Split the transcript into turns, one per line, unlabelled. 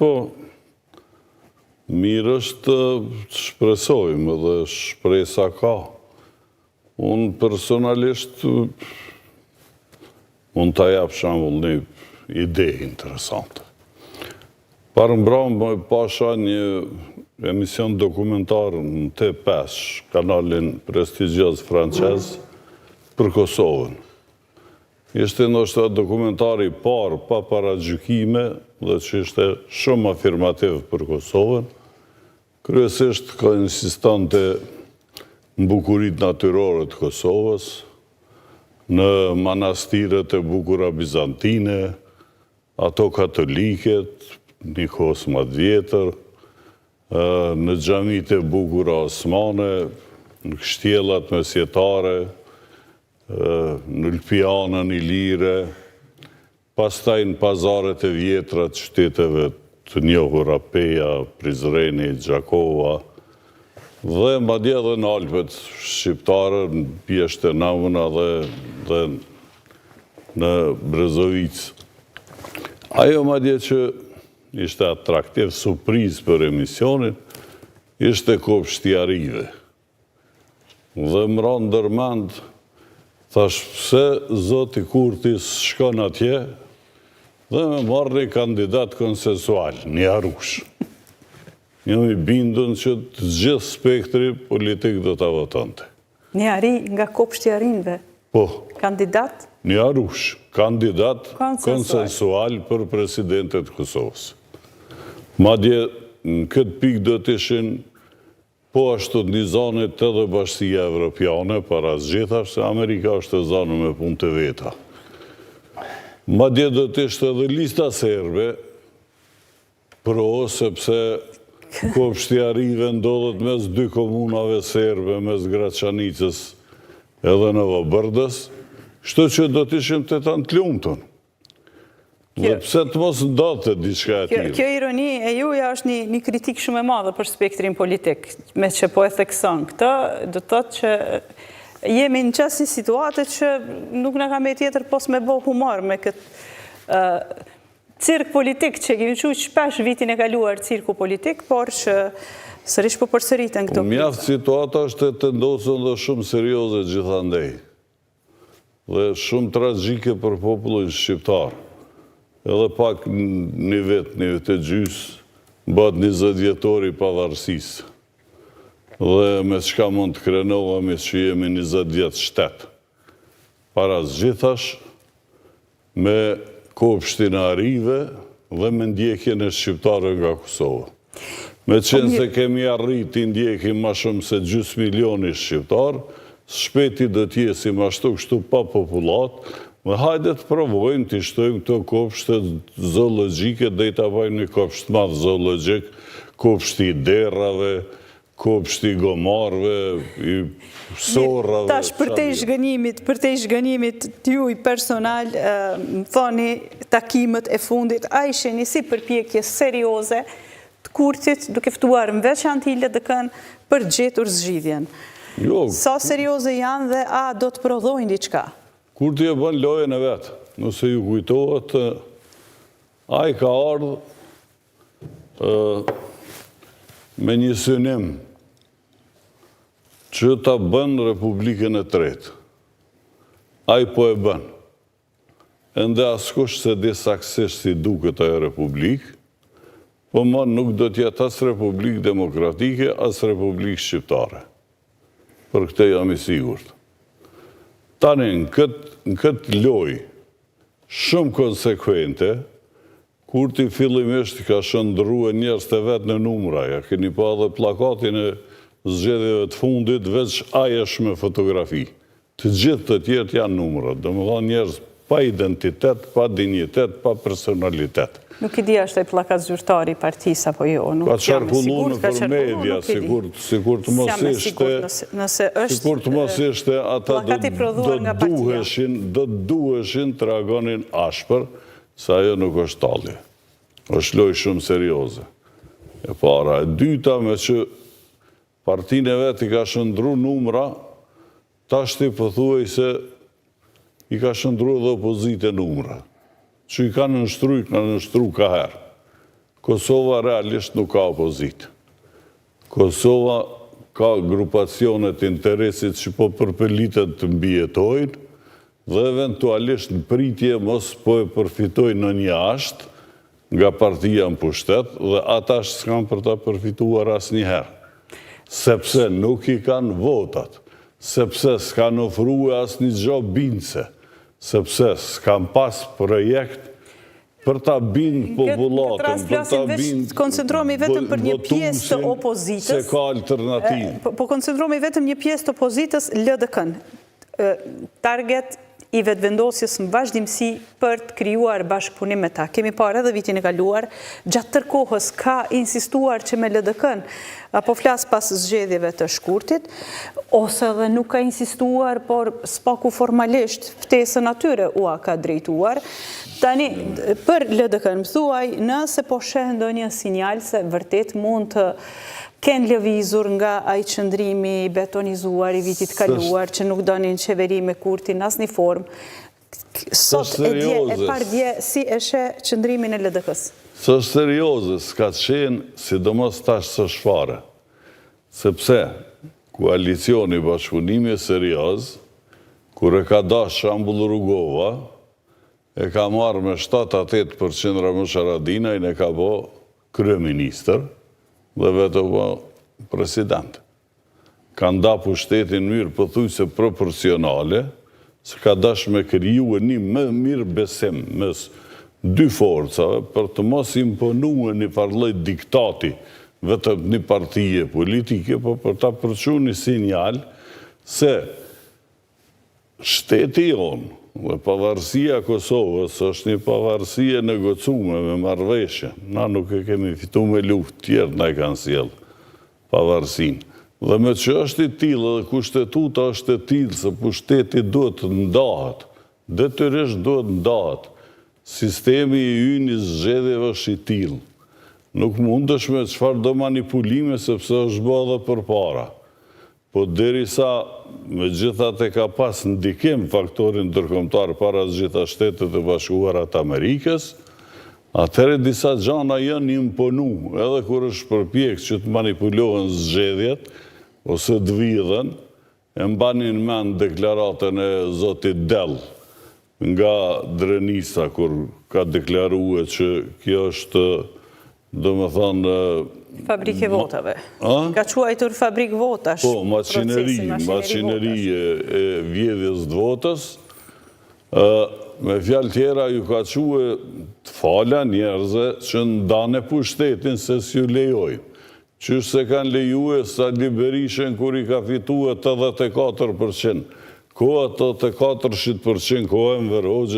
Po, mirë është të shpresojmë dhe shpresa ka. Unë personalisht mund ta jap shembull një ide interesante. Parëmbramë pasha një emision dokumentar në T5, kanalin prestigjioz francez, për Kosovën. Ishte ndoshta dokumentari i parë pa paragjykime dhe që ishte shumë afirmativ për Kosovën. Kryesisht ka insistonte në bukuritë natyrore të Kosovës, në manastiret e bukura bizantine, ato katolike, një kohës ma të vjetër, në xhamitë e bukura osmane, në kështjellat mesjetare, në Ulpianën ilire, pastaj në pazaret e vjetra të qyteteve të njohura Peja, Prizreni, Gjakova dhe madje edhe në Alpet shqiptare, në Bjeshkët e Namuna dhe dhe në Brezovicë. Ajo madje që ishte atraktiv, surprizë për emisionin, ishte kopshti i arive. Dhe më ra ndërmend, thash pse zoti Kurti s'shkon atje dhe me marrë një kandidat konsensual, një arush. Jam i bindun që të gjithë spektri politik do ta votonte.
Një ari nga kopshti i arinjve?
Po.
Kandidat?
Një arush, kandidat konsensual për president të Kosovës. Madje, në këtë pikë do të ishin Po ashtu të njëzanit edhe Bashkësia Evropiane, para së gjithash, se Amerika është e zanun me punë të veta. Madje do të ishte edhe Lista Serbe pro, sepse kopshti i arive ndodhet mes dy komunave serbe, mes Graçanicës edhe Novobërdës, kështu që do të ishim të tanë të lumtun. Dhe pse të mos ndodhte diçka e tillë?
Kjo ironi e juja është një, një kritikë shumë e madhe për spektrin politik, meqë po e thekson këtë, do të thotë që jemi në qasi situate që nuk na ka mbet tjetër pos me bo humor me këtë cirk politik që kemi qujt shpesh vitin e kaluar cirku politik, por që sërish po përsëriten këto.
Mjaft situata është e tendosur dhe shumë serioze gjithandej. Dhe shumë tragjike për popullin shqiptar. Edhe pak një vit, një vit e gjysë, bëhet 20 vjetori i pavarësisë. Dhe me çka mund të krenohemi që jemi 20 vjet shtet. Para së gjithash, me kopshtin e arive dhe me ndjekjen e shqiptarëve nga Kosova. Meqenëse kemi arrit t'i ndjekim ma shumë se gjysë milioni shqiptarë, së shpejti do të jesim ashtu kështu pa popullatë, dhe hajde të provojmë t'i shtojmë këto kopshte zoologjike deri ta bajmë një kopsht të madh zoologjik, kopshti i derrave, Kopshti i gomarëve, i sorrave...
Tash, përtej zhgënjimit, përtej zhgënjimit tuj personal, më thoni takimet e fundit, a ishin një si përpjekje serioze të Kurtit, duke ftuar në veçanti LDK-në për gjetur zgjidhjen.
Jo.
Sa serioze janë dhe a do të prodhojnë diçka?
Kurti e bën lojën e vet. Nëse ju kujtohet, ai ka ardhë me një synim që ta bën Republikën e tretë. Ai po e bën. Ende askush s'e di saktësisht si duket ajo Republikë, po ma nuk do të jetë as Republikë Demokratike, as Republikë Shqiptare. Për këtë jam i sigurt. Tani, në këtë, në këtë lojë shumë konsekuente, Kurti fillimisht ka shndërrue njerëzit e vet në numra, ja keni pa edhe pllakatin e zgjedhjeve të fundit, veç ai është me fotografi. Të gjithë të tjerët janë numra, domethënë njerëz pa identitet, pa dinjitet, pa personalitet.
Nuk e di a është ai pllakat zyrtar i partisë apo jo, nuk jam e sigurt,
ka qarkullu nëpër media, sikur sikur të mos ishte,
nëse është
sikur të mos ishte, ata do duheshin, do duheshin të reagonin ashpër, Se ajo nuk është tallje. Është lojë shumë serioze. E para. E dyta, meqë partinë e vet i ka shndërru numra, tashti pothuajse i ka shndërru edhe opozitën numra. Që i ka nënshtru, i ka nënshtru kaherë. Kosova realisht nuk ka opozitë. Kosova ka grupacione të interesit që po përpëliten të mbijetojnë dhe eventualisht në pritje mos po e përfitojnë ndonjë asht nga partia në pushtet dhe ata s'kanë për ta përfituar asnjëherë. Sepse nuk i kanë votat, sepse s'kanë ofrue asnjë gjo bindëse, sepse s'kanë pas projekt për ta bindë popullatën, për ta bindë
Koncentrohemi vetëm për një pjesë të opozitës.
Se ka alternativë.
Po, po koncentrohemi vetëm një pjesë të opozitës, LDK-n. Target i vetëvendosjes në vazhdimësi për të krijuar bashkëpunim me ta. Kemi parë edhe vitin e kaluar, gjatë tërë kohës ka insistuar që me LDK-n, apo flas pas zgjedhjeve të shkurtit, ose edhe nuk ka insistuar, por s'paku formalisht ftesën atyre ua ka drejtuar. Tani, për LDK-n, më thuaj, nëse po sheh ndonjë sinjal se vërtet mund të kenë lëvizur nga ai qëndrimi i betonizuar i vitit kaluar, që nuk donin qeveri me Kurtin në asnjë formë, sot e dje e pardje, si e sheh qëndrimin e LDK-së?
S'është serioze, s'ka qenë, sidomos tash s'është fare. Sepse koalicioni bashkëpunimi serioz, kur e ka dash shembull Rugova, e ka marrë me 7-8% Ramush Haradinajn e ka bo kryeministër dhe vetë u bo president. Ka nda pushtetin mirë pothuajse proporcionale, se ka dash me kriju një më mirë besim mes dy forcave për të mos imponue një farë diktati vetëm një partije politike, po për ta përçu një sinjal se shteti jonë dhe pavarësia e Kosovës është një pavarësi e negocume me marrëveshje. Na nuk e kemi fitu me luftë, tjerë na e kanë sjellë pavarësinë. Dhe me që është i tillë dhe kushtetuta është e tillë se pushteti duhet të ndahet, detyrisht duhet ndahet. Sistemi i ynë i zgjedhjeve është i tillë. Nuk mundesh me çfarë do manipulime sepse është bë edhe përpara. Po derisa megjithatë ka pas ndikim faktorin ndërkombëtar para gjitha shtetet e bashkuara të Amerikës, atëherë disa gjana janë imponu, edhe kur është përpjek që të manipulohen zgjedhjet, ose të vidhen, e mbanin mend deklaratën e zotit Dell nga Drenica, kur ka deklarue që kjo është, do më thonë...
Fabrikë e votave. Ka quajtur fabrikë votash.
Po, macineri, macineri e vjedhjes të votës. Me fjalë tjera, ju ka que të fala njerëzve që ndane pushtetin se s'ju lejojmë. Qysh se kanë lejue Sali Berishën kur i ka fitue 84%. Koha 84% koha Enver Hoxhës.